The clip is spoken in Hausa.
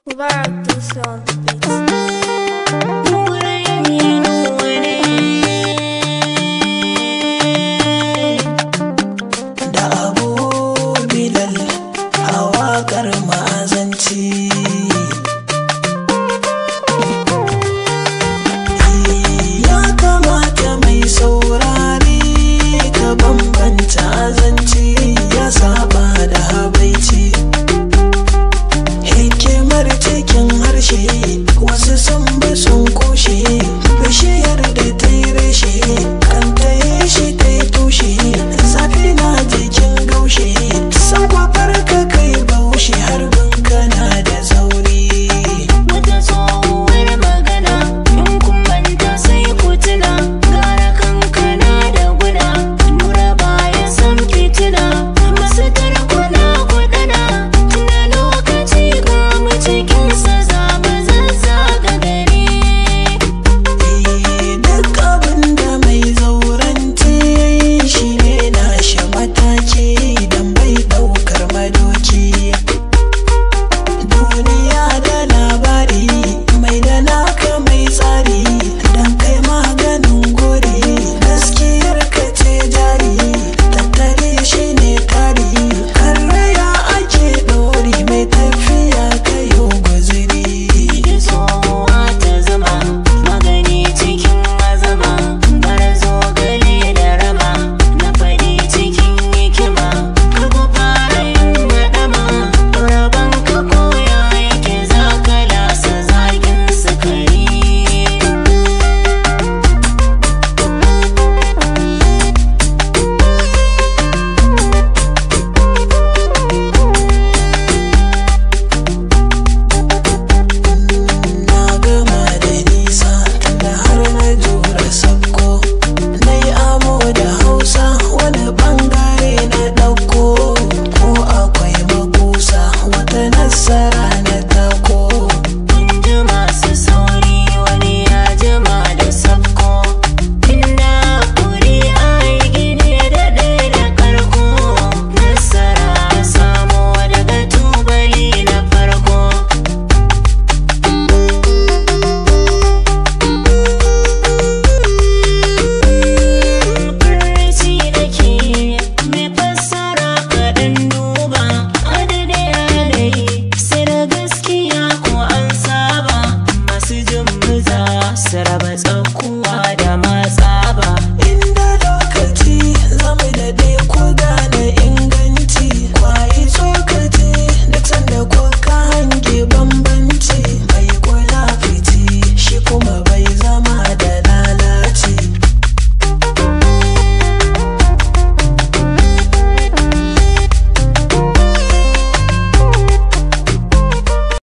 Mubarak Dutse on the beat. Da Abu Bilal a waƙar ma'azanci. Ya kamata mai saurari ka bambanta azanci ya saba da habaici. Hikimar cikin harshe wasu sun bi sun kushe, bishiyar da ta yi reshe kan ta yi shi ta yi tushe, zafi na jikin gaushe, san kwafar ka kai baushe harbin kana da sauri. Wata tsohuwar magana in kun manta sai ku tuna, gara kankana da guna, nura baya san fitina, masu tarkuna kudana, tuna lokaci ga mu cikinsa za mu zazzaga gari. Duk abin da mai zauranci shi ne nashi mataki don bai ɗaukar madoki. Duniya da labari mai da naka mai tsari don kai maganin gori, gaskiyar ka ce jari, tattali shi ne tari, karaya ake ɗori mai tafiya kayo guziri. Tsohuwa ta zama magani cikin azama, gara zogale da rama, na faɗi cikin hikima, kar ku fara yin haɗama, rabon ka koya yake za ka lasa zagin sukari. Na gama da nisa tunda har na jura sabko, na yi amo da Hausa wani bangare na ɗauko, ko akwai makusa wata nasara.